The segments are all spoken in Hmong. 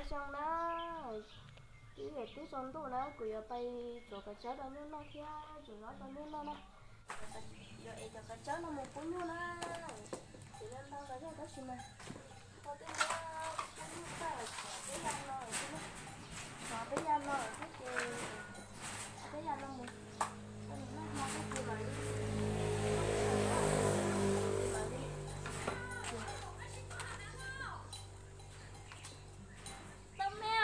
Zoo na, twb yog twb tsaus ntuj na, kuv yuav pais tsuav kab tsawb rau nyuj noj thiab tsuav zaub rau nyuj noj na. Yuav es cov kab tsawb no mus pub nyuj na. Kuv yuav ntau los yog tab sis mas tau tej no pub nyuj tag, tshuav peb ya no xwb na. Tshuav peb ya no xwb ces peb ya no mus, noj hmo tag kis mam li, tag kis mam li. Tau me,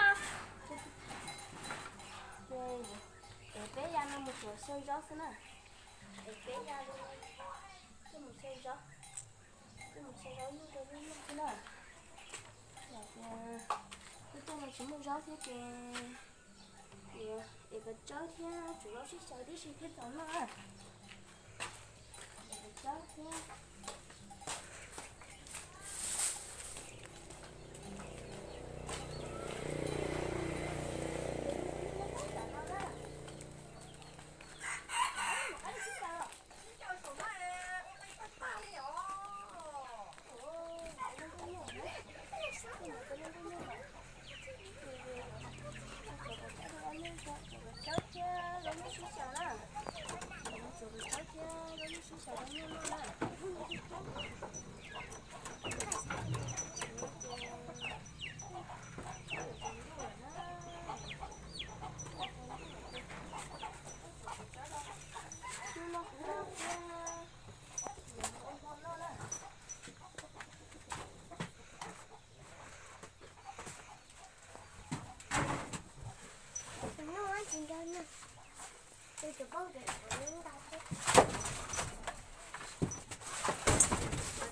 es peb ya no mus tsuav xyaw zaub xwb na. Es peb ya li, coj mus xyaw zaub, coj mus xyaw zaub nyuj rau nyuj noj xwb na. Yog tias lub caij no tsis muaj zaub thiab ces es kab tsawb thiab tsuav zaub sib xyaw tib si thiaj txaus noj na. Es kab tsawb thiab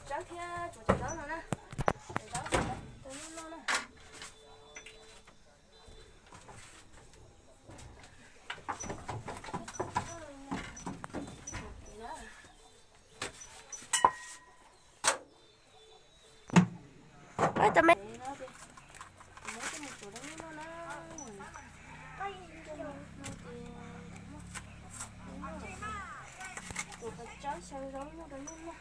Tsawb thiab tsuav cov zaub no na, cov zaub tau noj noj na. Tau me, tsuav kab tsawb xyaw zaub nyuj rau nyuj noj.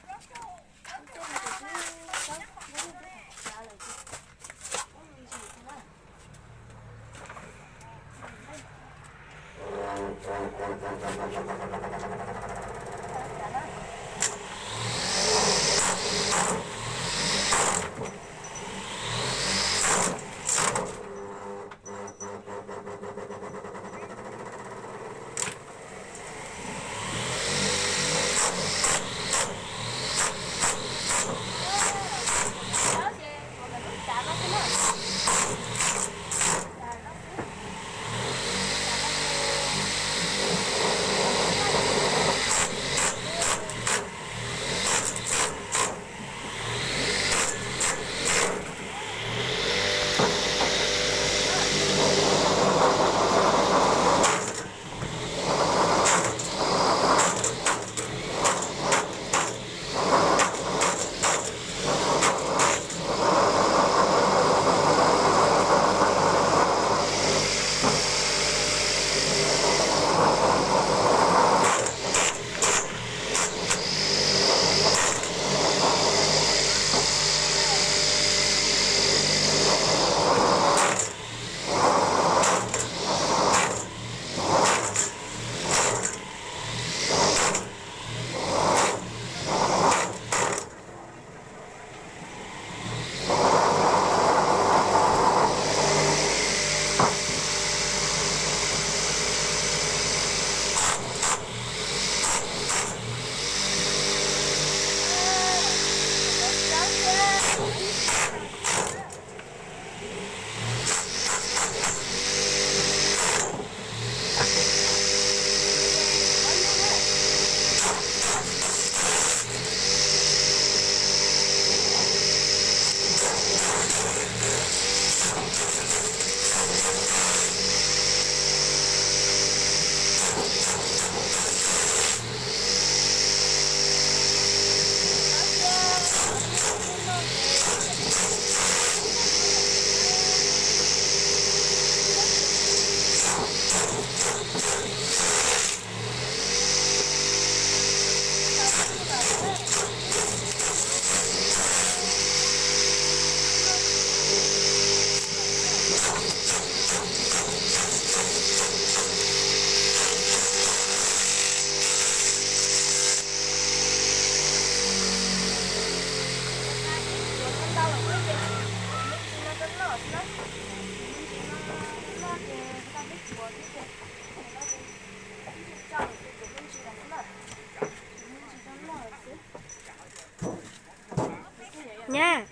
Nyab,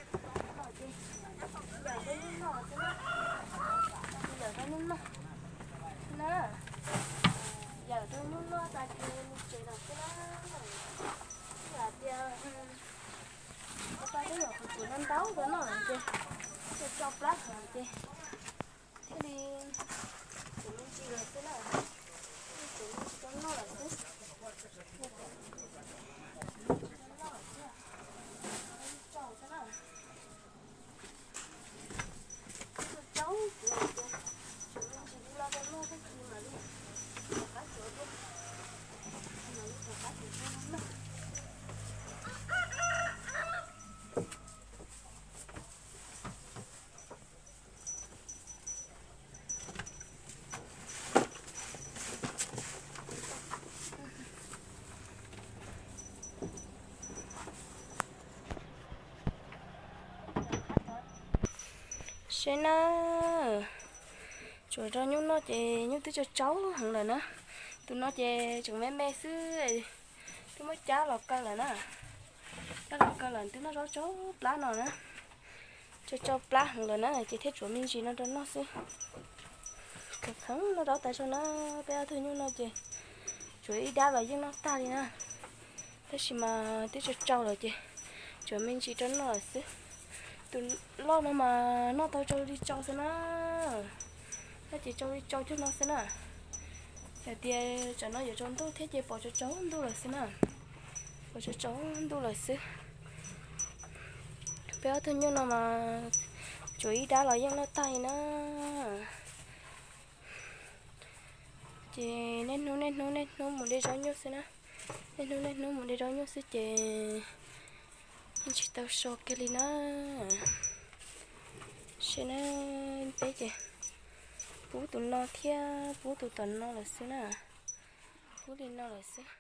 yawm rau nyuj noj tas ces mus tsev lawm xwb na. Hais tias ua paj teb los kuv tsev no ntau ntau no ces tso plab heev ces thiaj li tseem me ntsis lawm xwb na. Tseem me ntsis rau noj lawm xwb. Seb na, tsuav rau nyuj noj ces nyuj twb tsau tsau heev lawm na. Tus no ces tseem me me xwb, twb muab cab los kaw lawm na. Cab los kaw lawm twb noj zaub tsau plab no na. Tsau tsau plab heev lawm na ces thiaj tsuav me ntsis no rau noj xwb. Kheev kheev noj zaub tas zog na, peb ob tug nyuj no ces tsuav ib dab los yeej noj tag li na. Tab sis mas twb tsau tsau lawm ces tsuav me ntsis rau noj lawm xwb. Tus loj no mas noj tau tsau li tsau xwb na. Noj ces tsau li tsau cuag no xwb na. Hais tias tsam no yuav tsaus ntuj thiab ces pom tsau tsau ntuj lawm xwb na. Pom tsau tsau ntuj lawm xwb. Peb ob tug nyuj no mas tsuav ib dab los yeej noj tag li na. Ces niaj hnub niaj hnub niaj hnub mus de zaub nyuj xwb na. Niaj hnub niaj hnub mus de zaub nyuj xwb ces yeej tsis tau so kiag li na. Seb na, peb ces pub tus no thiab pub tus tom no lawm xwb na. Pub li no lawm xwb.